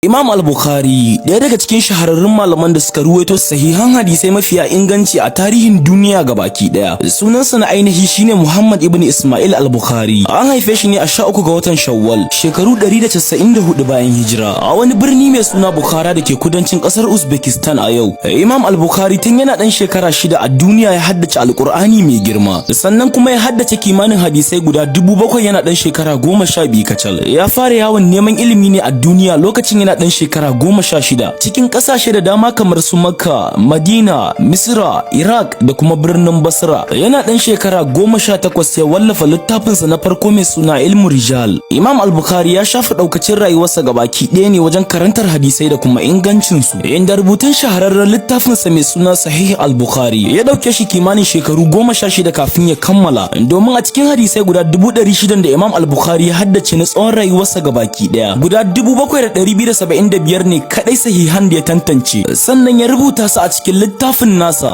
Imam Al-Bukhari, ɗaya daga cikin shahararrun malaman da suka ruwaito sahihan hadisai mafiya inganci a tarihin duniya gabaki ɗaya. Sunansa na ainihi shine Muhammad ibn Ismail Al-Bukhari. An haife shi ne a 13 ga watan Shawwal, shekaru 194 bayan hijira, a wani birni mai suna Bukhara da ke kudancin ƙasar Uzbekistan a yau. Imam Al-Bukhari tun yana ɗan shekara 6 a duniya ya haddace Alƙur'ani mai girma, sannan kuma ya haddace kimanin hadisai guda 7,000 yana ɗan shekara 12 kacal. Ya fara yawon neman ilimi ne a duniya lokacin yana ɗan shekara 16 cikin ƙasashe da dama kamar su Makka, Madina, Misra, Iraq da kuma birnin Basra. Yana ɗan shekara 18 ya wallafa littafinsa na farko mai suna Ilmu Rijal. Imam Al-Bukhari ya shafe ɗaukacin rayuwarsa gabaki ɗaya ne wajen karantar hadisai da kuma ingancinsu, inda rubutun shahararren littafinsa mai suna Sahih Al-Bukhari ya ɗauke shi kimanin shekaru 16 kafin ya kammala, domin a cikin hadisai guda 600,000 da Imam Al-Bukhari ya haddace na tsawon rayuwarsa gabaki ɗaya, guda 7,275 ne kadai sahihan da ya tantance, sannan ya rubuta su a cikin littafin nasa.